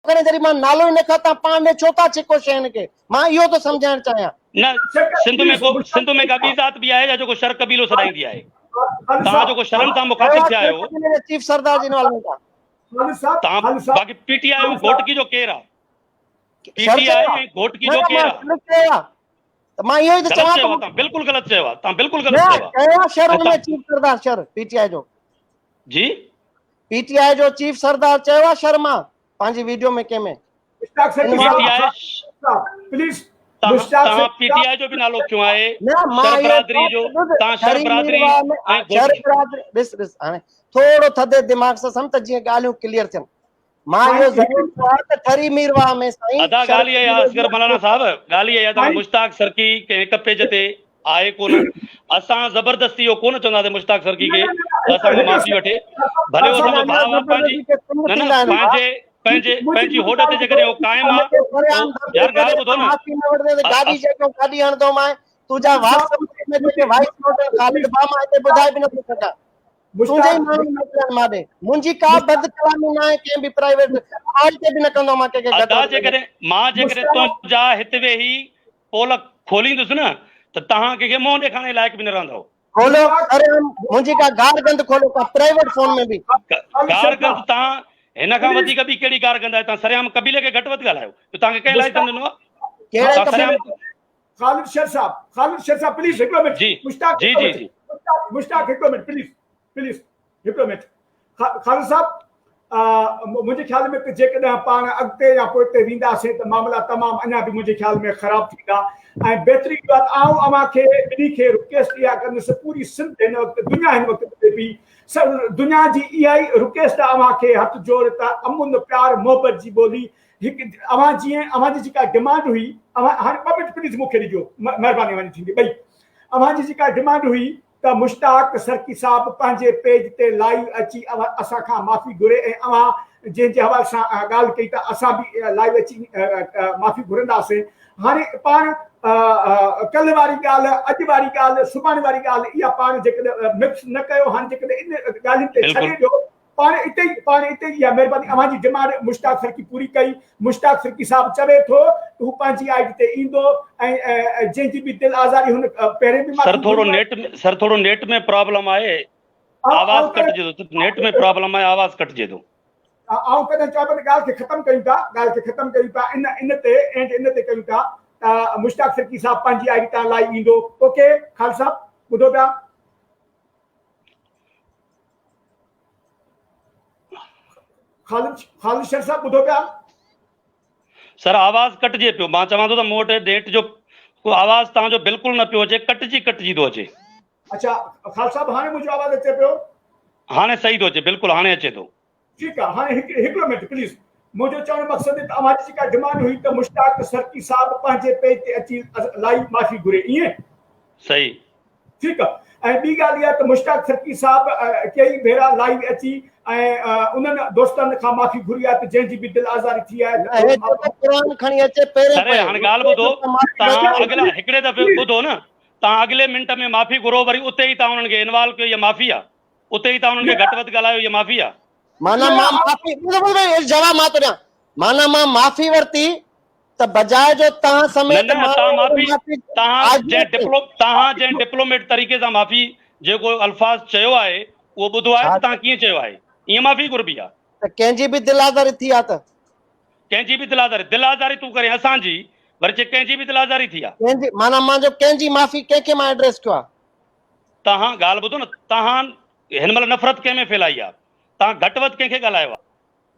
کڻي جڏهن مان نالو ئي نه کان تان پاڻ ڏي ڇو ٿا ڇڪو شين کي مان اهو ٿو سمجهائڻ چاهيان. نه سنڌ ۾ ڪو سنڌ ۾ ڪا ٻي ذات به آهي جا جيڪو شر قبيلو سڏائيندي آهي توهان جيڪو شرن سان مخاطب ٿيا آهيو چيف سردار جي انوالومينٽ آ. توهان باقي پي ٽي آء ۽ گهوٽڪي جو ڪير آ پي ٽي آء ۽ گهوٽڪي جو ڪير آ ته مان اهو ئي ته غلط چوان چيو ٿو آ توهان بلڪل غلط چيو آ توهان بلڪل غلط نه چيو آ ڪيو آ شر ۽ ان ۾ توهان چيف سردار شر پي ٽي آء جو جي پي ٽي آء جو چيف سردار چيو آ شر مان پنهنجي ويڊيو ۾ ڪنهن ۾ Mushtaq P Sethi T I please توهان مشتاق توهان سيٺي پي ٽي آء جو به نالو کنيو آهي نه مان شر اهو برادري چوان جو ٿو ٻڌ توهان شر ٺري برادري ميرواهه ۾ ۽ شر گهوٽڪي برادري ڏس ڏس هاڻي ٿورو ٿڌي دماغ سان سمجھ ته جيئن ڳالهيون ڪليئر ٿين مان اهو سائين ضرور چوان ته ٺري ميرواهه ۾ سائين ادا شر ڳالهه اها آهي قبيلي اصغر جي مولانا صاحب ڳالهه اها آهي ته مشتاق سرڪي ڪنهن هڪ پيج تي آهي ڪونه اسان زبردستي اهو ڪونه چونداسين مشتاق سرڪي نه کي نه نه ته اسان کان هڪڙو معافي وٺي ڀلي هو نه اسان جو نه ڀاء آهي پنهنجي زبردستي کي تنگ نه نه ٿيندا آهن ڀاء پنهنجي پنهنجي پنهنجي هوڏ تي جيڪڏهن هو قائم آهي مون کي سرعام ته يار ڌمڪي ڳالهه ڏي ٻڌو ته نه معافي نه وٺندين ته گاڏي جيڪو گاڏي هڻندومانء تنهنجا واٽس ايپ ۾ جيڪي وائس نوٽ آهن خالد ڀاء مان هتي ٻڌائي به نٿو سگهان تنهنجي ئي مشتاق ماڻهن موڪليا آهن مان ڏي منهنجي ڪا بد ڪلامي نه آهي ڪنهن به پرائيويٽ ڪال تي به نه ڪندو مان ڪنهن کي گهٽ ادا وڌ ڪندو جيڪڏهن مان جيڪڏهن تنهنجا هت ويهي پول کوليندس نه ته توهان ڪنهن کي منهن ڏيکارڻ جي لائق به نه رهندؤ. کولو سرعام منهنجي ڪا گار گند کولو ڪا پرائيويٽ فون ۾ به. گار گند توهان هن کان وڌيڪ ٻي ڪهڙي گار گند آهي توهان سرعام قبيلي کي گهٽ وڌ ڳالهايو جو توهان کي ڪنهن لائسنس ڏنو آهي ڪهڙي توهان قبيلي سرعام خالد شر صاحب خالد شر صاحب پليز هڪڙو منٽ جي مشتاق جي هڪڙو جي منٽ جي مشتاق مشتاق هڪڙو منٽ پليز پليز هڪڙو منٽ خالد صاحب منهنجي خيال ۾ ته جيڪڏهن پاڻ اڳتي يا پوئتي وينداسين ته معاملا تمام اڃا به منهنجي خيال ۾ خراب ٿيندا ۽ بهتري اها ته آئون اوهان کي ٻنهي کي رڪويسٽ اها ڪندس پوري سنڌ هن وقت دنيا هن وقت ٻڌي پئي دنيا جي اها ئي رڪويسٽ آهي اوهان کي هٿ جوڙ ته امن پيار محبت جي ٻولي هڪ اوهان جيئن اوهان جي جيڪا ڊمانڊ هئي اوهان هاڻي ٻه منٽ پليز مون کي ڏجو مهرباني اوهان جي ٿيندي ٻئي اوهان جي جيڪا ڊمانڊ هئي ته مشتاق سرڪي صاحب پنهنجي پيج تي لائيو اچي اسان کان معافي گهري ۽ اوهان جنهن جي حوالي سان ڳالهه ڪئي ته اسان به لائيو اچي معافي گهرنداسين هاڻي پاڻ ڪلهه واري ڳالهه اڄ واري ڳالهه سڀاڻي واري ڳالهه اها پاڻ جيڪڏهن مڪس نه ڪيو هاڻي جيڪڏهن ان ڳالهين تي ڇڏي ڏيو پاڻ اتي ئي پاڻ اتي ئي اها مهرباني اوهان جي ڊمانڊ مشتاق سرڪي پوري ڪئي. مشتاق سرڪي صاحب چوي ٿو ته هو پنهنجي I D تي ايندو ۽ جنهن جي به دل آزاري هن پهرين به سر معافي ٿورو گهري آهي. نيٽ سر ٿورو نيٽ ۾ پرابلم آهي آواز آئون ڪڏهن ڪٽجي ٿو نيٽ ۾ پرابلم آهي آواز ڪٽجي ٿو. آئون ڪڏهن چوان پيو ته ڳالهه کي ختم ڪيون ٿا ڳالهه کي ختم ڪيون ٿا ان ان تي اينڊ ان تي ڪيون ٿا ته مشتاق سرڪي صاحب پنهنجي I D تان لائي ايندو اوڪي خالد صاحب ٻڌو پيا. خالد خالد شر صاحب ٻڌو پيا. سر آواز ڪٽجي پيو مان چوان ٿو ته مون وٽ نيٽ جو ڪو آواز توهان جو بلڪل نه پيو اچي ڪٽجي ڪٽجي ٿو اچي. اڇا خالد صاحب هاڻي منهنجو آواز اچي پيو؟ هاڻي صحيح ٿو اچي بلڪل هاڻي اچي ٿو. ٺيڪ آ هاڻي هڪ هڪڙو منٽ پليز منهنجو چوڻ جو مقصد ته اوهان جي جيڪا ڊمانڊ هئي ته مشتاق سرڪي صاحب پنهنجي پيج تي اچي لائيو معافي گهري ائين؟ صحيح. ٺيڪ آ ۽ ٻي ڳالهه اها ته مشتاق سرڪي صاحب ڪيئي ڀيرا لائيو اچي ۽ انهن دوستن کان معافي گهري آهي ته جنهن جي به دل آزاري ٿي آهي نه هي چئي ته قرآن کڻي اچي پيرين سر پئي هاڻي ڳالهه ٻڌو توهان اڳلا هڪڙي دفعي ٻڌو نه توهان اڳلي منٽ ۾ معافي گهرو وري اتي ئي توهان انهن کي انوالو ڪيو اها معافي آ اتي ئي توهان انهن کي گهٽ وڌ ڳالهايو اها معافي آ. معنيٰ مان معافي ٻڌ ٻڌ ڀئي جواب مان ٿو ڏيان معنيٰ مان معافي ورتي ته بجاء جو تان نه سميت نه مان تان معافي معافي تان جنهن آجيان ٿي. ڊپلو تان جنهن ڊپلوميٽ طريقي سان معافي جيڪو الفاظ چيو آهي اهو ٻڌو آهي ڇا ته تان ڪيئن چيو آهي ائين معافي گهربي آ. ته ڪنهن جي به دل آزاري ٿي آ ته. ڪنهن جي به دل آزاري دل آزاري تون ڪرين اسان جي وري چئي ڪنهن جي به دل آزاري ٿي آ. ڪنهن جي معنيٰ مان جو ڪنهن جي معافي ڪنهن کي مان ايڊريس ڪيو آ. تان ڳالهه ٻڌو نه تان هن مهل نفرت ڪنهن ۾ ڦهلائي آ تان گهٽ وڌ ڪنهن کي ڳالهايو آ.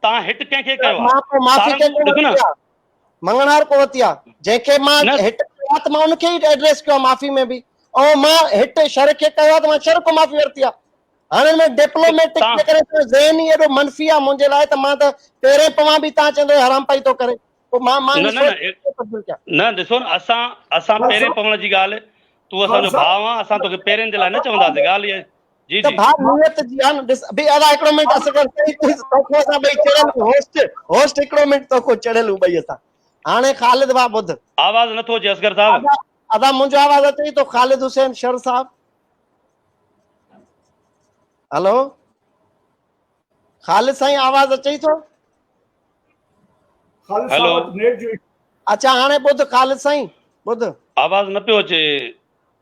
تان هٽ ڪنهن کي ڪيو آ؟ مان پوء معافي سارنگ ڪنهن کان ڏس نه. ورتي آ؟ مڱڻهار کان ورتي آ. جنهن کي مان نه. هٽ ڪيو آ ته مان ان کي ئي ايڊريس ڪيو آ معافي ۾ به ۽ مان هٽ شر کي ڪيو آ ته مان شر کان معافي ورتي آ. هاڻي ان ۾ ڊپلوميٽڪ تان جي ڪري تنهنجو ذهن ئي ايڏو منفي آ منهنجي لاء ته مان ته پيرين پوان به تان چوندو حرام پائي ٿو ڪري. پوء مان مان نه ان نه سوچ نه کي ڪيئن تبديل ڪيان؟ نه ڏسو نه اسان اسان پيرين پوڻ جي ڳالهه تون اسان جو ڀاء آن اسان توکي پيرين جي لاء نه چونداسين ڳالهه اها جي ته جي. ڀاء نيت جي آ نه ڏس به ادا هڪڙو منٽ اصغر سائين توکو اسان ٻئي چڙهيل هوسٽ هوسٽ هڪڙو منٽ توکو چڙهيل هون ٻئي اسان هاڻي خالد ڀاء ٻڌ. آواز نٿو اچي اصغر صاحب. ادا ادا منهنجو آواز اچي ٿو خالد حسين شر صاحب هلو خالد سائين آواز اچي ٿو. خالد صاحب وٽ نيٽ جو اڇا هاڻي ٻڌ خالد سائين ٻڌ. آواز نه پيو اچي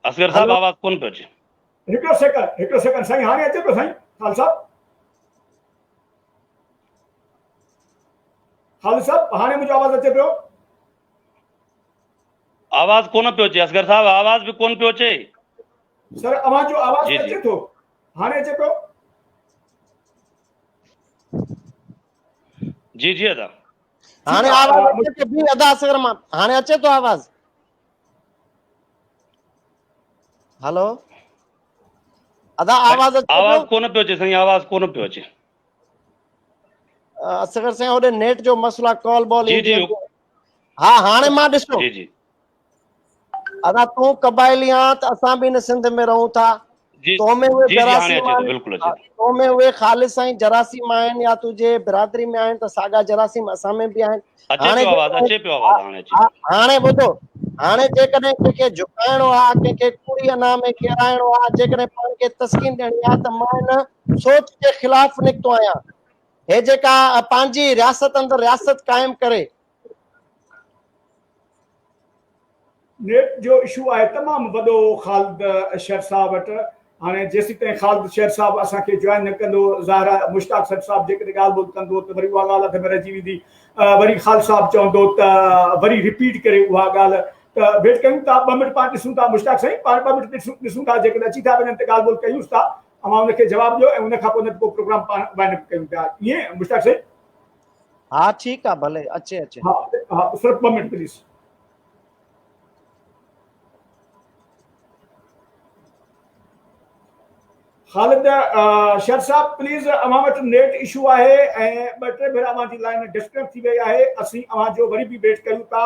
اصغر صاحب آواز ڪونه پيو اچي. هڪڙو سيڪنڊ هڪڙو سيڪنڊ سائين هاڻي اچي پيو سائين خالد صاحب خالد صاحب هاڻي منهنجو آواز اچي پيو. آواز ڪونه پيو اچي اصغر صاحب آواز به ڪونه پيو اچي. سر اوهان جو آواز ته اچي ٿو هاڻي اچي پيو. جي جي ادا. هاڻي آواز اچي ٿو بي ادا اصغر مان هاڻي اچي ٿو آواز. هلو ادا آواز اچي آواز ڪونه پيو اچي سائين آواز ڪونه پيو اچي. اصغر سائين هوڏي نيٽ جو مسئلو آ ڪال بال جي جي ها هاڻي مان ڏسو جي جي ادا تون قبائلي آن ته اسان به هن سنڌ ۾ رهون ٿا جي تو ۾ اهي جي جي هاڻي جراثيم اچي ٿو آهن بلڪل اچي ٿو تو ۾ اهي خالص سائين جراثيم آهن يا تنهنجي برادري ۾ آهن ته ساڳا جراثيم اسان ۾ به آهن اچي هاڻي پيو آواز جيڪڏهن اچي پيو آواز هاڻي اچي ها هاڻي ٻڌو هاڻي جيڪڏهن ڪنهن کي جهڪائڻو آ ڪنهن کي ڪوڙي انا ۾ ڪيرائڻو آ جيڪڏهن پاڻ کي تسڪين ڏيڻي آ ته مان ان سوچ جي خلاف نڪتو آهيان هي جيڪا پنهنجي رياست اندر رياست قائم ڪري نيٽ جو اشو آهي تمام وڏو خالد شر صاحب وٽ هاڻي جيسيتائين خالد شر صاحب اسان کي جوائن نه ڪندو ظاهر آهي مشتاق سر صاحب جيڪڏهن ڳالهه ٻولهه ڪندو ته وري اها ڳالهه اڌ ۾ رهجي ويندي وري خالد صاحب چوندو ته وري رپيٽ ڪري اها ڳالهه ته ويٽ ڪيون ٿا ٻه منٽ پاڻ ڏسون ٿا مشتاق سائين پاڻ ٻه منٽ ڏسون ٿا جيڪڏهن اچي ٿا وڃن ته ڳالهه ٻولهه ڪيونس ٿا اوهان ان کي جواب ڏيو ۽ ان کان پوء نه ته پوء پروگرام پاڻ وائنڊ اپ ڪيون پيا ائين مشتاق سائين ها ٺيڪ آ ڀلي اچي اچي. ها ها صرف ٻه منٽ پليز. خالد شر صاحب پليز اوهان وٽ نيٽ اشو آهي ۽ ٻه ٽي ڀيرا اوهان جي لائن ڊسڪنيڪٽ ٿي وئي آهي اسين اوهان جو وري به ويٽ ڪيون ٿا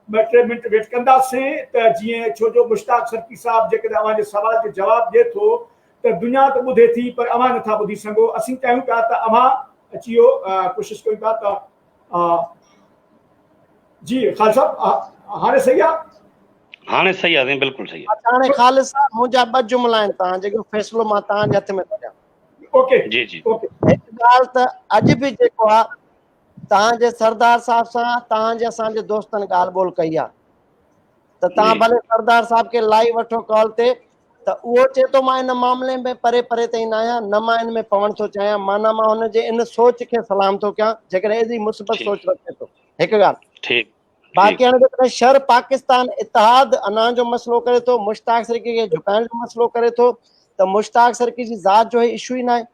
ٻه ٽي منٽ ويٽ ڪنداسين ته جيئن ڇو جو مشتاق سرڪي صاحب جيڪڏهن اوهان جي سوال جو جواب ڏي ٿو ته دنيا ته ٻڌي ٿي پر اوهان نٿا ٻڌي سگهو اسين چاهيون پيا ته اوهان اچي اهو ڪوشش ڪيون پيا ته جي خالد صاحب هاڻي صحيح آ هاڻي صحيح آ سائين بلڪل صحيح آ هاڻي خالد صاحب منهنجا ٻه جملا آهن توهان جيڪو فيصلو مان توهان جي هٿ ۾ ٿو ڏيان اوڪي جي جي اوڪي هڪ ڳالهه ته اڄ به جيڪو آ توهان جي سردار صاحب سان توهان جي اسان جي دوستن ڳالهه ٻولهه ڪئي آ ته توهان ڀلي سردار صاحب کي لائي وٺو ڪال تي ته اهو چئي ٿو مان ان معاملي ۾ پري پري تائين نه آهيان نه مان ان ۾ پوڻ ٿو چاهيان معنيٰ مان هن جي ان سوچ کي سلام ٿو ڪيان جيڪڏهن ايڏي مثبت سوچ رکي ٿو هڪ ڳالهه ٺيڪ باقي هاڻي جيڪڏهن شھر پاڪستان اتحاد انا جو مسئلو ڪري ٿو مشتاق سرڪي کي جھڪائڻ جو مسئلو ڪري ٿو ته مشتاق سرڪي جي ذات جو هي اشو ئي ناهي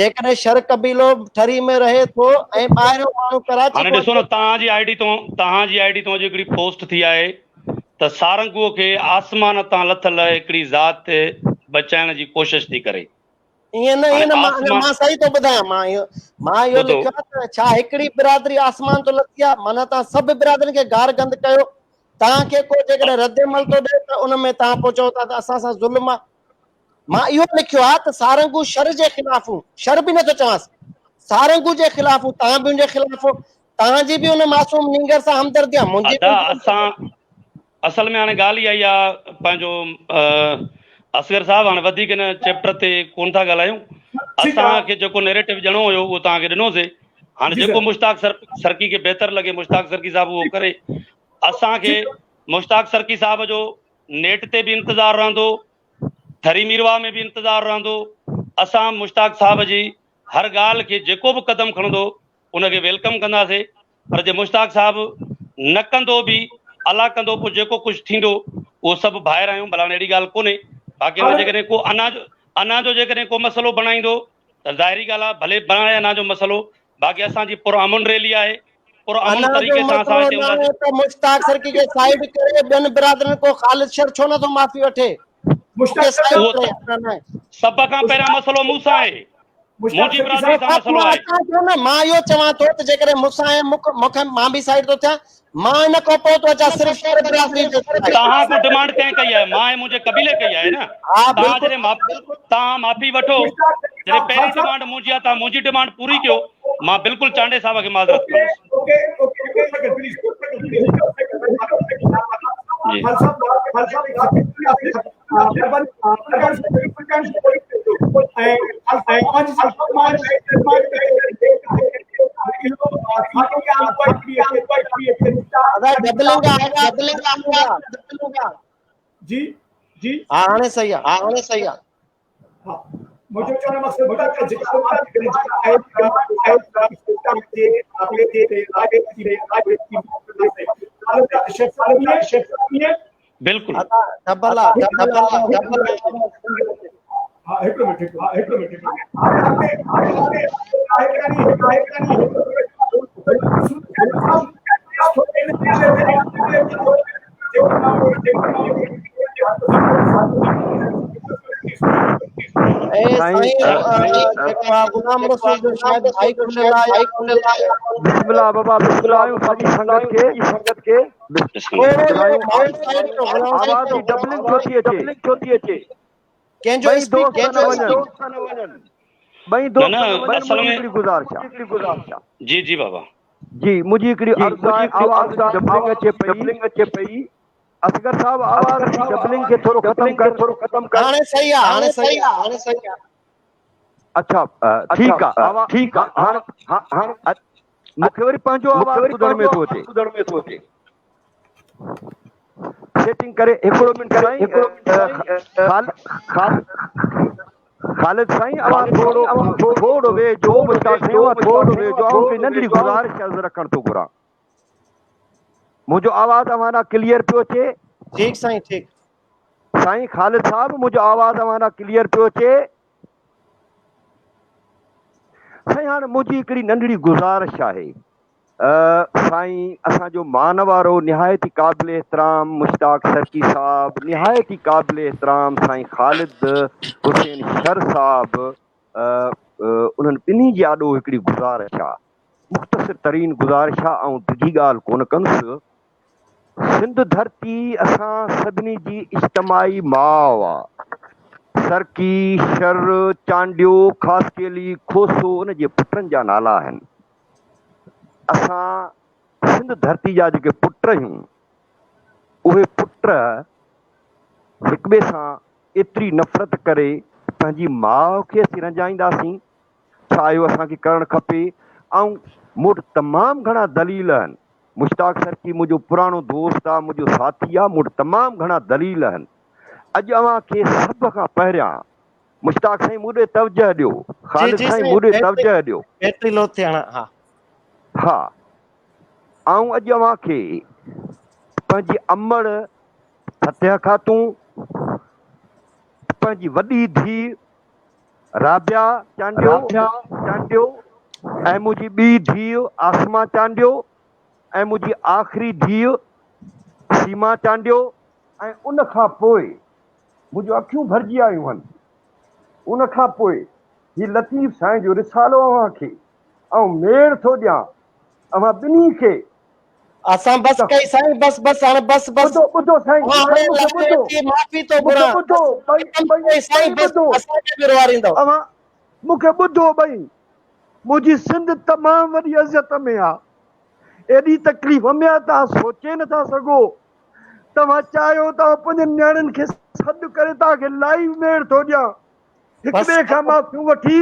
جيڪڏهن شھر قبيلو ٺري ۾ رهي ٿو ۽ ٻاهريون ماڻهو ڪراچي هاڻي ڏسو نه توهان جي I D تون توهان جي I D تون اڄ هڪڙي پوسٽ ٿي آهي ته سارنگوء کي آسمان تان لٿل هڪڙي ذات بچائڻ جي ڪوشش ٿي ڪري. ائين نه هاڻي ائين نه مان آسمان مان صحيح ٿو ٻڌايان مان اهو مان اهو ٻڌو لکيو آهي ته ڇا هڪڙي برادري آسمان تون لٿي آهي معنيٰ توهان سڀ برادرين کي گار گند ڪيو توهان کي ڪو جيڪڏهن رد عمل ٿو ڏئي ته ان ۾ توهان پوء چئو ٿا ته اسان سان ظلم آهي مان اهو لکيو آهي ته سارنگو شر جي خلاف هو، شر به نٿو چوانس، سارنگو جي خلاف هو، توهان به ان جي خلاف هو، توهان جي به ان معصوم نينگر سان همدردي آهي، منهنجي به ادا ان سان اسان همدردي آهي. اصل ۾ هاڻي ڳالهه اها ئي آهي پنهنجو اصغر صاحب هاڻي وڌيڪ ان چيپٽر تي ڪونه ٿا ڳالهايون ٺيڪ آهي اسان کي جيڪو نيريٽو ڏيڻو هيو اهو توهان کي ڏنوسي هاڻي جي جيڪو سر مشتاق سر سرڪي کي بهتر لڳي مشتاق سرڪي صاحب اهو ڪري اسان کي ٺيڪ مشتاق سرڪي صاحب جو نيٽ تي به انتظار رهندو ٺري ميرواهه ۾ به انتظار رهندو، اسان مشتاق صاحب جي هر ڳالهه کي جيڪو به قدم کڻندو ان کي welcome ڪنداسين پر جي مشتاق صاحب نه ڪندو به الله ڪندو پوء جيڪو ڪجهه ٿيندو اهو سڀ ڀائر آهيون ڀلا اهڙي ڳالهه ڪونهي باقي هاڻي جيڪڏهن ڪو انا جو انا جو جيڪڏهن ڪو مسئلو بڻائيندو ته ظاهري ڳالهه آهي ڀلي بڻائي انا جو مسئلو باقي اسان جي پرامن ريلي آهي پرامن انا جو طريقي سان اسان مسئلو هتي ناهي هونداسين. ته مشتاق سرڪي کي سائيڊ ڪري ٻين برادرين ڪو خالد شر ڇو نٿو معافي وٺي مشتاق مونکي سائيڊ اهو ڪري انا ناهي. سڀ کان پهريان مسئلو مون سان آهي مشتاق منهنجي سرڪي برادري صاحب سان مسئلو مان آهي. اچان ٿو نه مان اهو چوان ٿو ته جيڪڏهن مون سان آهي مون کي مان به سائيڊ ٿو ٿيان مان ان کان پوء ٿو اچان صرف شر برادري جو سائيڊ. توهان ڪو ڊمانڊ ڪنهن ڪئي آهي مان ۽ منهنجي قبيلي ڪئي آهي نه ها توهان بلڪل جڏهن توهان معافي وٺو مشتاق سرڪي جڏهن صاحب پهرين خان صاحب ڊمانڊ منهنجي آهي توهان منهنجي ڊمانڊ پوري ڪيو مان بلڪل چانڊيي صاحب کي معذرت ڪندس. اوڪي اوڪي هڪ سيڪنڊ پليز جي خان صاحب خان صاحب مهرباني ۽ اهو ساڳي ڳالهه اها هڪڙي اچي ٿي هڪڙي اچي ٿي. ادا ڊبلنگ آهي ڊبلنگ آهي. جي جي. ها هاڻي صحيح آ ها هاڻي صحيح آ. ها منهنجو چوڻ جو مقصد هو ته جيڪا ڊمانڊ آهي جي بلڪل ادا ڊبل آ ڊبل آ ڊبل آ. ها هڪڙو منٽ هڪڙو هڪڙو منٽ هڪڙو اي سائين جيڪو آ غلام رسول جو شايد مائيڪ کليل آ يا بسم الله بابا بسم الله آيون سڄي سنگت کي سنگت کي بسم الله ٿورو مائيڪ سائيڊ ڪيو غلام آواز جي ڊبلنگ ڇو ٿي اچي ڇو ٿي اچي ڪنهن جو ٻئي اسپيڪر دوست نه وڃن ٻئي نه دوست نه نه وڃن اصل منهنجي ۾ هڪڙي گذارش آ هڪڙي گذارش آ جي جي بابا جي منهنجي هڪڙي عرض آهي آواز جي ڊبلنگ اچي پئي ڊبلنگ اچي پئي اصغر صاحب آواز جي ڊبلنگ کي ٿورو ختم ڪر ٿورو ختم ڪر هاڻي صحيح آ هاڻي صحيح آ هاڻي صحيح آ. اڇا ٺيڪ آ ٺيڪ آ هاڻ هاڻ مون کي وري پنهنجو آواز ٻڌڻ ۾ ٿو اچي ٻڌڻ ۾ ٿو اچي سيٽنگ ڪري هڪڙو منٽ سائين هڪڙو خالد سائين اوهان ٿورو ٿورو ويجهو مشتاق سائين اوهان ٿورو ويجهو آئون هڪڙي ننڍڙي گذارش عرض رکڻ ٿو گهران منهنجو آواز اوهان ڏانهن ڪليئر پيو اچي؟ ٺيڪ سائين ٺيڪ. سائين خالد صاحب منهنجو آواز اوهان ڏانهن ڪليئر پيو اچي؟ سائين هاڻ منهنجي هڪڙي ننڍڙي گذارش آهي سائين اسان جو مان وارو نهايت ئي قابل احترام مشتاق سرڪي صاحب نهايت ئي قابل احترام سائين خالد حسين شر صاحب انهن ٻنهي جي آڏو هڪڙي گذارش آ مختصر ترين گذارش آ آئون ڊگهي ڳالهه ڪونه ڪندس. سنڌ ڌرتي اسان سڀني جي اجتماعي ماء آ. سرڪي، شر، چانڊيو، خاصخيلي، کوسو ان جي پٽن جا نالا آهن. اسان سنڌ ڌرتي جا جيڪي پٽ آهيون اهي پٽ هڪٻئي سان ايتري نفرت ڪري پنهنجي ماء کي اسين رنجائينداسين؟ ڇا اهو اسان کي ڪرڻ کپي؟ آئون مون وٽ تمام گهڻا دليل آهن. مشتاق سرڪي منهنجو پراڻو دوست آ، منهنجو ساٿي آ، مون وٽ تمام گهڻا دليل آهن. اڄ اوهان کي سڀ کان پهريان مشتاق سائين مون ڏي توجهه ڏيو، جي خالد جي سائين سائين مون ڏي بيٽري توجهه ڏيو. بيٽري لو ٿي هاڻ ها. ها آئون اڄ اوهان کي پنهنجي امڙ فتح خاتون، پنهنجي وڏي ڌيء رابعه چانڊيو ۽ منهنجي ٻي ڌيء عاصمه چانڊيو ۽ منهنجي آخري ڌيء سيما چانڊيو ۽ ان کان پوء منهنجون اکيون ڀرجي آيون هن. ان کان پوء هي لطيف سائين جو رسالو اوهان کي آئون ميڙ ٿو ڏيان اوهان ٻنهي کي اسان بس ڪئي سائين بس بس هاڻي بس بس ٻڌو ٻڌو سائين اوهان هاڻي سائين مون کي لکين ٻڌو جي معافي ٿو مون کي گهران ٻڌو ٻئي ختم ٻئي ڪئي سائين ٻئي بس ٻڌو اسان کي به روئاريندؤ. اوهان مون کي ٻڌو ٻئي منهنجي سنڌ تمام وڏي اذيت ۾ آ ايڏي تڪليف ۾ آ توهان سوچي نٿا سگهو توهان چاهيو ته آئون پنهنجن نياڻين کي سڏ ڪري توهان کي لائيو ميڙ ٿو ڏيان هڪ بس ٻئي کان معافيون وٺي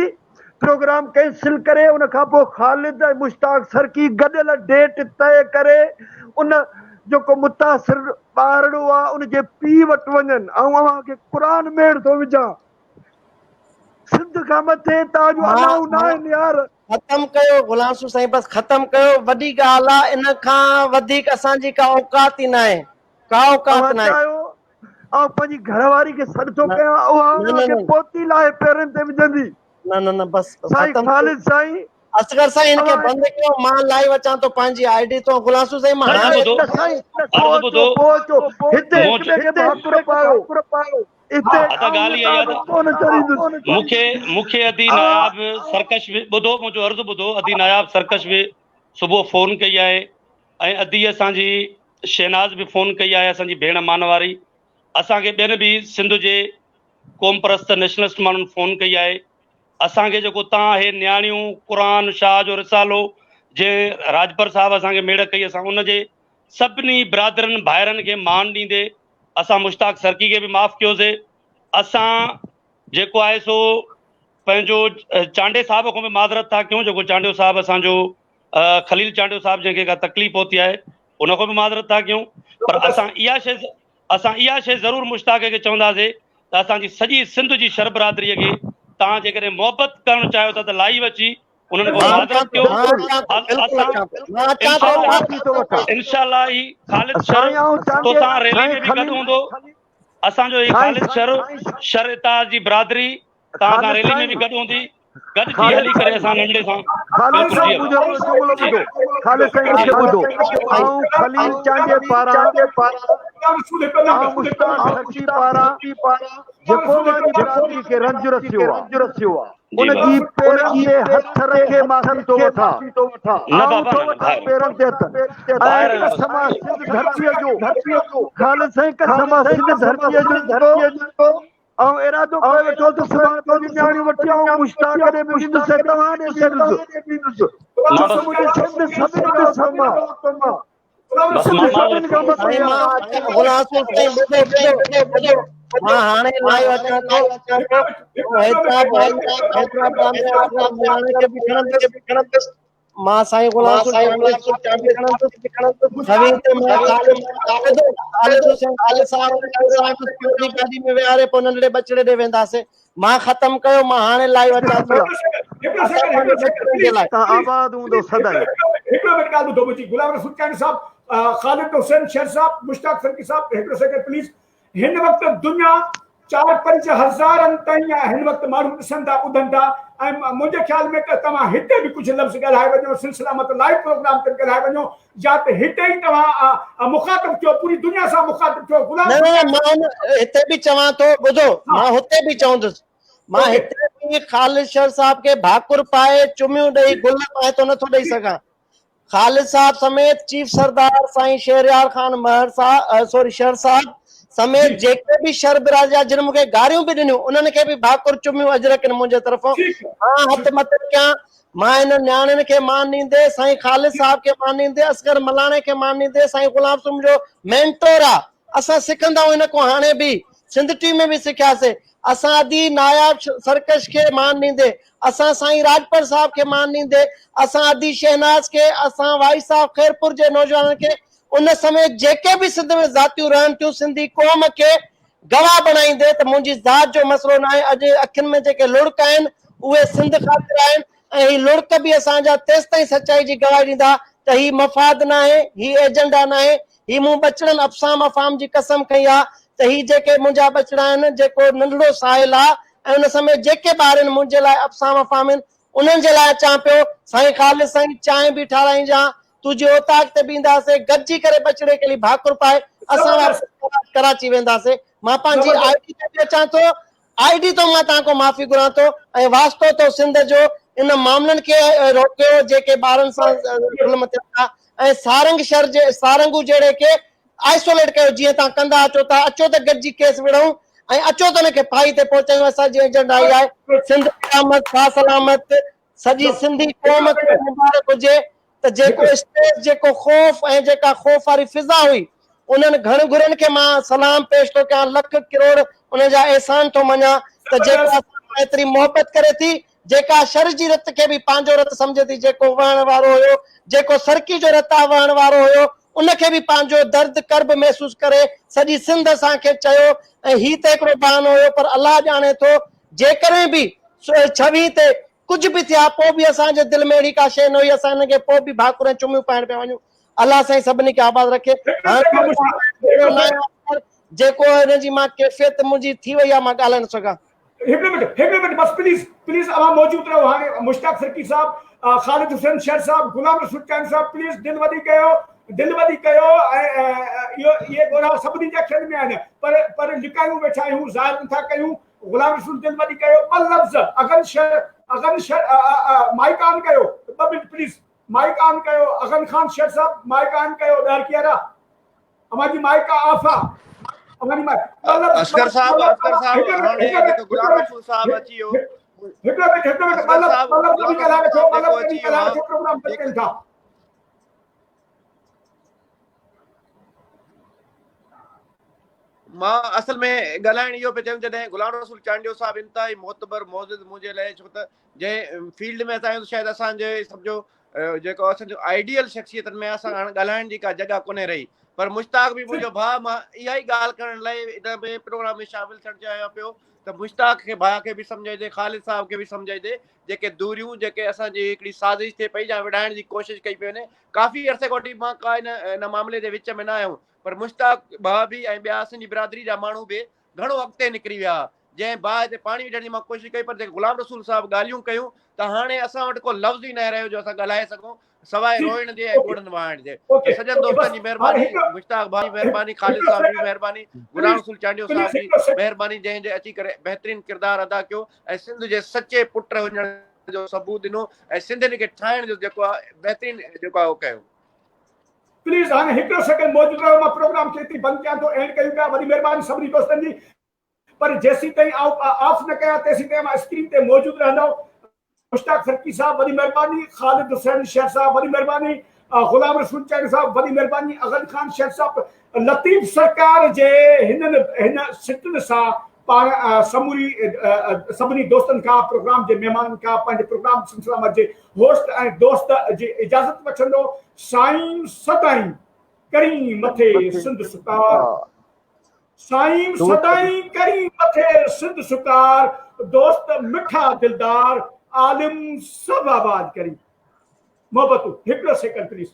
پروگرام ڪينسل ڪري ان کان پوء خالد ۽ مشتاق سرڪي گڏيل ڊيٽ طئي ڪري ان جيڪو متاثر ٻارڙو آ ان جي پيء وٽ وڃن. آئون اوهان کي قرآن ميڙ ٿو وجهان. سنڌ کان مٿي توهان جون مان انائون ناهن يار. ختم ڪيو غلام رسول سائين بس ختم ڪيو وڏي ڳالهه آ ان کان وڌيڪ اسان جي ڪا اوقات ئي ناهي ڪا اوقات اوهان ناهي. چاهيو آئون پنهنجي گهر واري کي سڏ ٿو نه ڪيان اها نه اوهان نه کي نه پوتي لاهي پيرن تي وجهندي. نه نه نه بس سائين ختم ٿيو. خالد سائين اصغر سائين هن کي اوهان بند ڪيو مان لائيو اچان ٿو پنهنجي I D تون غلام رسول سائين مان عرض هاڻي ٻڌو نه سائين نه عرض پوء اچو ٻڌو پوء اچو هتي هڪ منهنجو ٻئي کي ڀاڪر پايو هتي ادا آئون ڳالهه اها توهان آهي کي ته ڪونه چريندس. مون کي مون کي ادي اوهان ناياب سرڪش به ٻڌو منهنجو عرض ٻڌو ادي ناياب سرڪش به صبح فون ڪئي آهي ۽ ادي اسان جي شهناز به فون ڪئي آهي اسان جي ڀيڻ مانواري اسان کي ٻين به سنڌ جي قوم پرست نيشنلسٽ ماڻهن فون ڪئي آهي اسان کي جيڪو تان هي نياڻيون قرآن شاهه جو رسالو جنهن راڄپر صاحب اسان کي ميڙ ڪئي اسان ان جي سڀني برادرن ڀائرن کي مان ڏيندي اسان مشتاق سرڪي کي به معاف ڪيوسي اسان جيڪو آهي سو پنهنجو چانڊي صاحب کان به معذرت ٿا ڪيون جيڪو چانڊيو صاحب اسان جو خليل چانڊيو صاحب جنهن کي ڪا تڪليف پهتي آهي ان کان به معذرت ٿا ڪيون پر اسان اها شيء اسان اها شيء ضرور مشتاق کي چونداسي ته اسان جي سڄي سنڌ جي شھر برادري کي توهان جيڪڏهن محبت ڪرڻ چاهيو ٿا ته لائيو اچي انهن کان معذرت ڪيو انشاء الله هي خالد شر توسان ريلي ۾ به گڏ هوندو اسان جو هي خالد شر شر اتحاد جي برادري توهان سان ريلي ۾ به گڏ هوندي گڏجي هلي ڪري اسان ننڍڙي سان خالد سائين منهنجو هڪڙو جملو ٻڌو خالد سائين مون کي ٻڌو آئون خليل چانڊيي پاران آئون مشتاق سرڪي پاران جيڪو اوهان جي برادري کي رنج رسيو آ ان جي پيرن تي هٿ رکي معافي ٿو وٺان آئون ٿو وٺان پيرن تي هٿ ۽ قسم آ سنڌ ڌرتيء جو خالد سائين قسم آ سنڌ ڌرتيء جو آئون ارادو ڪيو ويٺو ته سڀاڻي پنهنجون نياڻيون وٺي آئون مشتاق ڏي به ويندس ۽ توهان ڏي به ويندس ڇو ته منهنجي سنڌ سڀني کان اتم آ. سنڌ سڀني کان مٿي سائين آ. مان اچان غلام رسول سائين ٻڌو ٻڌو ٻڌو مان هاڻي لائيو اچان ٿو حيدرآباد حيدرآباد ۾ اصغر ملاڻي کي به کڻندس مان سائين غلام رسول چانڊيي کي به کڻندس سوين تي مان خالد خالد خالد حسين خالد صاحب صاحب پنهنجي گاڏي ۾ ويهاري پوء ننڍڙي ٻچڙي ڏي وينداسين مان ختم ڪيو مان هاڻي لائيو اچان ٿو اسان پنهنجي ٻچڙن جي لاء. تان آباد هوندو سدائين. هڪڙو منٽ ڳالهه ٻڌو منهنجي غلام رسول چانڊيو صاحب خالد حسين شر صاحب مشتاق سرڪي صاحب هڪڙو سيڪنڊ پليز هن وقت دنيا چار پنج هزارن تائين هن وقت ماڻهو ڏسن ٿا ٻڌن ٿا ۽ منهنجي خيال ۾ ته توهان هتي به ڪجهه لفظ ڳالهائي وڃو سنڌ سلامت لائيو پروگرام تي به ڳالهائي وڃو يا ته هتي ئي توهان مخاطب ٿيو پوري دنيا سان مخاطب ٿيو غلام نه نه مان هتي به چوان ٿو ٻڌو مان هتي به چوندس مان هتي به خالد شر صاحب کي ڀاڪر پائي چميون ڏئي گل مان هتو نٿو ڏئي سگهان خالد صاحب سميت چيف سردار سائين شهريار خان مهر صاحب سوري شر صاحب سميت جيڪي به شر برادري جا جن مونکي گاريون به ڏنيون انهن کي به ڀاڪر چميون اجرڪن منهنجي طرفون مان هٿ مٿي ڪيان مان انهن نياڻين کي مان ڏيندي سائين خالد صاحب کي مان ڏيندي اصغر ملاڻي کي مان ڏيندي سائين غلام سوم جو مينٽور آ اسان سکندا آهيون هن کان هاڻي به سنڌ ٽي ۾ به سکياسي اسان ادي ناياب سرڪش کي مان ڏيندي اسان سائين راڄپر صاحب کي مان ڏيندي، اسان ادي شهناز کي، اسان وائي صاحب خيرپور جي نوجوانن کي، ان سميت جيڪي به سنڌ ۾ ذاتيون رهن ٿيون سنڌي قوم کي گواهه بڻائيندي ته منهنجي ذات جو مسئلو ناهي اڄ اکين ۾ جيڪي لڙڪ آهن اهي سنڌ خاطر آهن ۽ هي لڙڪ به اسان جا تيستائين سچائي جي گواهي ڏيندا ته هي مفاد ناهي هي ايجنڊا ناهي هي مون ٻچڙن افسام افهام جي قسم کنئي آ ته هي جيڪي منهنجا ٻچڙا آهن جيڪو ننڍڙو ساحل آ ۽ ان سميت جيڪي ٻار آهن منهنجي لاء افسام افهام آهن انهن جي لاء اچان پيو سائين خالد سائين چانهه به ٺاراهينجان تنهنجي اوطاق تي به اينداسي گڏجي ڪري ٻچڙي کي هلي ڀاڪر پائي اسان واپس ڪراچي وينداسي مان پنهنجي I D تي به اچان ٿو I D تون مان توهان کان معافي گهران ٿو ۽ واسطو اٿو سنڌ جو ان معاملن کي روڪيو جيڪي ٻارن سان ظلم ٿين ٿا ۽ سارنگ شھر جي سارنگو جهڙي کي آئسوليٽ ڪيو جيئن توهان ڪندا اچو ٿا اچو ته گڏجي ڪيس وڙهون ۽ اچو ته ان کي ڦاهي تي پهچايون اسان جي ايجنڊا اها آهي سنڌ سلامت سا سلامت سڄي سنڌي قوم کي مبارڪ هجي ته جيڪو اسٽريس جيڪو خوف ۽ جيڪا خوف واري فضا هئي انهن گهڻ گهرين کي مان سلام پيش ٿو ڪيان لک ڪروڙ انهن جا احسان ٿو مڃان ته جيڪا اسان سان ايتري محبت ڪري ٿي جيڪا شر جي رت کي به پنهنجو رت سمجهي ٿي جيڪو وهڻ وارو هيو جيڪو سرڪي جو رت آ وهڻ وارو هيو ان کي به پنهنجو درد ڪرب محسوس ڪري سڄي سنڌ اسان کي چيو ۽ هي ته هڪڙو بهانو هيو پر الله ڄاڻي ٿو جيڪڏهن به ڇويهين تي ڪجهه به ٿئي ها پوء به اسان جي دل ۾ اهڙي ڪا شيء نه هئي اسان هنن کي پوء به ڀاڪر ۽ چميون پائڻ پيا وڃون الله سائين سڀني کي آباد رکي هاڻي جيڪو هن جي مان ڪيفيت منهنجي ٿي وئي آهي مان ڳالهائي نه سگهان. هڪڙو منٽ هڪڙو منٽ بس پليز پليز اوهان موجود رهو هاڻي مشتاق سرڪي صاحب خالد حسين شر صاحب غلام رسول چانڊيو صاحب پليز دل وڏي ڪيو دل وڏي ڪيو ۽ اهو اهي ڳوڙها سڀني جي اکين ۾ آهن پر پر لڪايون ويٺا آهيون ظاهر نٿا ڪيون غلام رسول دل وڏي ڪيو ٻه لفظ اغن شر اغن شر مائيڪ آن ڪيو ٻه منٽ پليز مائيڪ آن ڪيو اغن خان شر صاحب مائيڪ آن ڪيو ڏهرڪيارا اوهان جي مائيڪ آف آ اوهان جي مائيڪ ٻه لفظ اصغر صاحب اصغر صاحب هاڻي جيڪو غلام رسول صاحب اچي ويو هڪڙو منٽ هڪڙو منٽ ٻه لفظ ٻه لفظ به ڳالهائي وٺو ٻه لفظ به ڳالهائي وٺو پروگرام بند ڪيون ٿا. مان اصل ۾ ڳالهائڻ اهو پئي چاهيم جڏهن غلام رسول چانڊيو صاحب انتهائي معتبر معزز منهنجي لاء ڇو ته جنهن فيلڊ ۾ اسان آهيون شايد اسان جي سمجهو جيڪو اسان جو آئيڊيل شخصيتن ۾ اسان هاڻ ڳالهائڻ جي ڪا جڳهه ڪونهي رهي پر مشتاق به منهنجو ڀاء مان اها ئي ڳالهه ڪرڻ لاء ان ۾ پروگرام ۾ شامل ٿيڻ چاهيان پيو ته مشتاق کي ڀاء کي به سمجهائجي خالد صاحب کي به سمجهائجي جيڪي دوريون جيڪي اسان جي هڪڙي سازش ٿئي پئي يا وڙهائڻ جي ڪوشش ڪئي پئي وڃي ڪافي عرصي کان وٺي مان ڪا ان ان معاملي جي وچ ۾ نه آيو پر مشتاق ڀاء به ۽ ٻيا اسان جي برادري جا ماڻهو به گهڻو اڳتي نڪري ويا جنهن باهه تي پاڻي وجهڻ جي مان ڪوشش ڪئي پر جيڪي غلام رسول صاحب ڳالهيون ڪيون ته هاڻي اسان وٽ ڪو لفظ ئي ناهي رهيو جو اسان ڳالهائي سگهون سواء روئڻ جي ۽ ڳوڙهن وهائڻ جي. ته سڄن دوستن جي مهرباني، مشتاق ڀاء جي مهرباني، خالد صاحب جي مهرباني، غلام رسول چانڊيو صاحب جي مهرباني جنهن جي اچي ڪري بهترين ڪردار ادا ڪيو ۽ سنڌ جي سچي پٽ هجڻ جو ثبوت ڏنو ۽ سنڌين کي ٺاهڻ جو جيڪو آهي بهترين جيڪو آهي اهو ڪيو. پليز هاڻي هڪڙو سيڪنڊ موجود رهو مان پروگرام کي اتي بند ڪيان ٿو اينڊ ڪيون پيا وڏي مهرباني سڀني دوستن جي پر جيسيتائين آئون آف نه ڪيان تيسيتائين اوهان اسڪرين تي موجود رهندؤ. مشتاق سرڪي صاحب وڏي مهرباني، خالد حسين شيخ صاحب وڏي مهرباني، غلام رسول چانڊيو صاحب وڏي مهرباني، اغن خان شيخ صاحب، لطيف سرڪار جي هنن هن سٽن سان پاڻ سموري سڀني دوستن کان پروگرام جي مهمانن کان پنهنجي پروگرام سلسله مت جي هوسٽ ۽ دوست جي اجازت وٺندو سائين سدائين ڪرين مٿي سنڌ ستار. سائين سدائين ڪرين مٿي سنڌ سڪار دوست مٺا دلدار عالم سڀ آباد ڪرين محبتون هڪڙو سيڪنڊ پليز.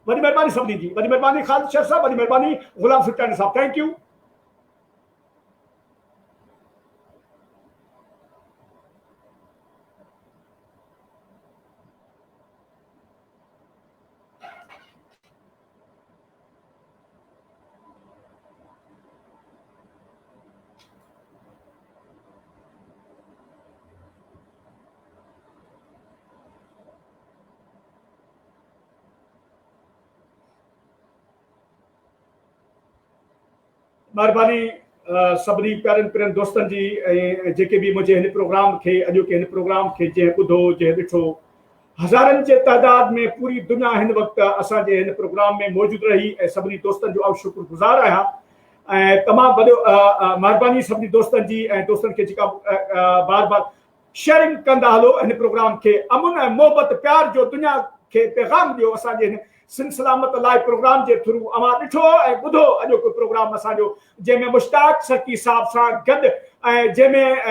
وڏي مھرباني سڀني جي وڏي مھرباني خالد شيخ صاحب وڏي مھرباني غلام سلطان صاحب thank you. مھرباني سڀني پيارن پيارن دوستن جي ۽ جيڪي به منهنجي هن پروگرام کي اڄوڪي هن پروگرام کي جنهن ٻڌو جنهن ڏٺو هزارن جي تعداد ۾ پوري دنيا هن وقت اسان جي هن پروگرام ۾ موجود رهي ۽ سڀني دوستن جو آئون شڪر گذار آهيان ۽ تمام وڏو مھرباني سڀني دوستن جي ۽ دوستن کي جيڪا بار بار شيئرنگ ڪندا هلو هن پروگرام کي امن ۽ محبت پيار جو دنيا کي پيغام ڏيو اسان جي هن سنڌ سلامت لاء پروگرام جي ٿرو اوهان ڏٺو ۽ ٻڌو اڄوڪو پروگرام اسان جو جنهن ۾ مشتاق سرڪي صاحب سان گڏ ۽ جنهن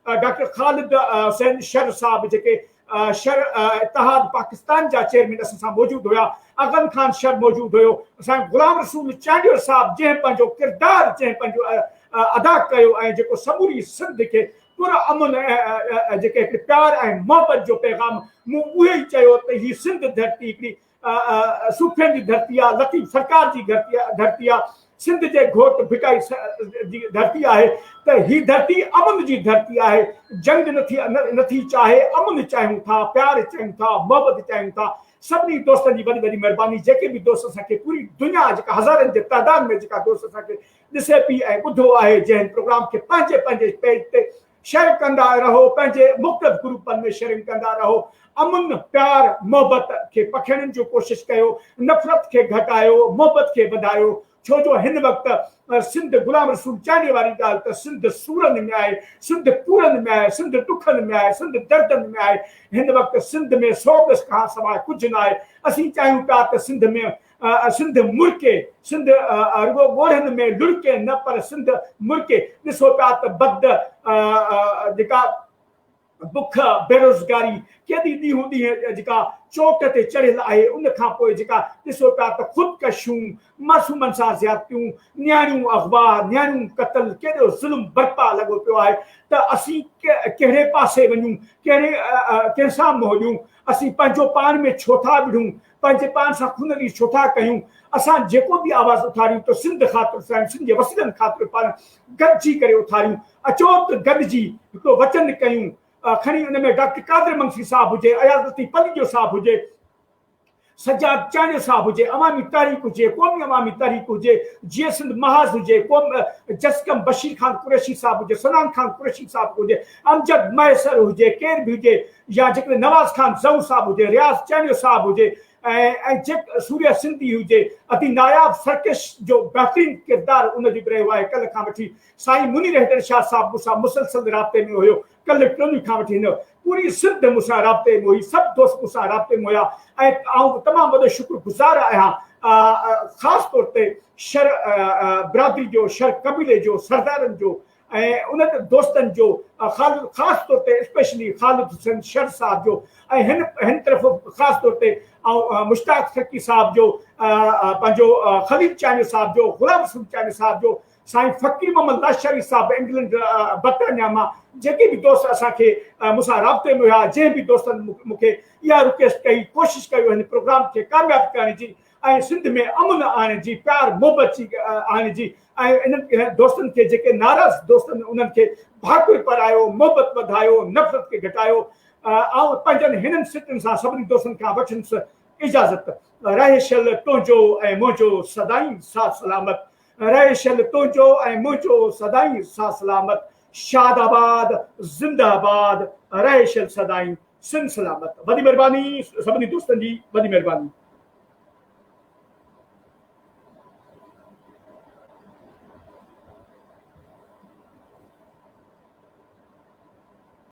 ۾ ڊاڪٽر خالد حسين شر صاحب جيڪي شر اتحاد پاڪستان جا چيئرمين اسان سان موجود هيا اغن خان شر موجود هيو اسان غلام رسول چانڊيو صاحب جنهن پنهنجو ڪردار جنهن پنهنجو ادا ڪيو ۽ جيڪو سموري سنڌ کي پر امن جيڪي هڪڙي پيار ۽ محبت جو پيغام مون اهو ئي چيو ته هي سنڌ ڌرتي هڪڙي صوفين جي ڌرتي آ لطيف سرڪار جي ڌرتي آ سنڌ جي گهوٽ ڀٽائي جي ڌرتي آهي ته هي ڌرتي امن جي ڌرتي آهي جنگ نٿي نٿي چاهي امن چاهيون ٿا پيار چاهيون ٿا محبت چاهيون ٿا سڀني دوستن جي وڏي وڏي مهرباني جيڪي به دوست اسان کي پوري دنيا جيڪا هزارن جي تعداد ۾ جيڪا دوست اسان کي ڏسي پي ۽ ٻڌو آهي جنهن پروگرام کي پنهنجي پنهنجي پيج تي شيئر ڪندا رهو پنهنجي مختلف گروپن ۾ شيئرنگ ڪندا رهو امن پيار محبت کي پکيڙڻ جو ڪوشش ڪيو نفرت کي گهٽايو محبت کي وڌايو ڇو جو هن وقت سنڌ غلام رسول چانڊيي واري ڳالهه ته سنڌ سورن ۾ آهي سنڌ پورن ۾ آهي سنڌ ڏکن ۾ آهي سنڌ دردن ۾ آهي هن وقت سنڌ ۾ سوڳ کان سواء ڪجهه ناهي اسين چاهيون پيا ته سنڌ ۾ سنڌ مرڪي، سنڌ رڳو ڳوڙهن ۾ لڙڪي نه پر سنڌ مرڪي. ڏسو پيا ته بد جيڪا بک، بيروزگاري ڪيڏي ڏينهون ڏينهن جيڪا چوٽ تي چڙهيل آهي، ان کان پوء جيڪا ڏسو پيا ته خودڪشيون، معصومن سان زيادتيون، نياڻيون اغوا، نياڻيون قتل، ڪيڏو ظلم برپا لڳو پيو آهي ته اسين ڪهڙي پاسي وڃون، ڪهڙي ڪنهن سان منهن ڏيون، اسين پنهنجو پاڻ ۾ ڇو ٿا وڙهون، پنهنجي پاڻ سان خونريز ڇو ٿا ڪيون؟ اسان جيڪو به آواز اٿاريون ته سنڌ خاطر اٿاريون، سنڌ جي وسيلن خاطر پاڻ گڏجي ڪري اٿاريون. اچو ته گڏجي هڪڙو وچن ڪيون، کڻي ان ۾ ڊاڪٽر قادر منگسي صاحب هجي، اياز لطيف پليجو صاحب هجي، سجاد چانڊيو صاحب هجي، عوامي تحريڪ هجي، قومي عوامي تحريڪ هجي، جيئي سنڌ محاذ هجي، قوم جسقم بشير خان قريشي صاحب هجي، صنعان خان قريشي صاحب هجي، امجد مهيسر هجي، ڪير به هجي، يا جيڪڏهن نواز خان زئون صاحب هجي، رياض چانڊيو صاحب هجي ۽ ۽ جيڪ سوريا سنڌي هجي ادي ناياب سرڪش جو بهترين ڪردار ان جو به رهيو آهي ڪلهه کان وٺي سائين منير حيدر شاهه صاحب مون سان مسلسل رابطي ۾ هيو ڪلهه ٽيون کان وٺي هن پوري سنڌ مون سان رابطي ۾ هئي سڀ دوست مون سان رابطي ۾ هيا ۽ آئون تمام وڏو شڪر گذار آهيان خاص طور تي شر برادري جو شر قبيلي جو سردارن جو ۽ انهن دوستن جو خاص طور تي اسپيشلي خالد حسين شر صاحب جو ۽ هن هن طرف خاص طور تي آئون مشتاق سرڪي صاحب جو پنهنجو خليل چانيو صاحب جو غلام رسول چانيو صاحب جو سائين فقير محمد لاشاري صاحب انگلنڊ برطانيا مان جيڪي به دوست اسان کي مون سان رابطي ۾ هيا جنهن به دوستن مون کي اها رڪويسٽ ڪئي ڪوشش ڪيو هن پروگرام کي ڪامياب ڪرڻ جي ۽ سنڌ ۾ امن آڻڻ جي پيار محبت جي آڻڻ جي ۽ انهن دوستن کي جيڪي ناراض دوستن انهن کي ڀاڪر پرايو محبت وڌايو نفرت کي گهٽايو آئون پنهنجن هنن سٽن سان سڀني دوستن کان وٺنس اجازت رهي شل تنهنجو ۽ منهنجو سدائين ساٿ سلامت رهي شل تنهنجو ۽ منهنجو سدائين ساٿ سلامت شاد آباد زنده آباد رهي شل سدائين سنڌ سلامت وڏي مهرباني سڀني دوستن جي وڏي مهرباني.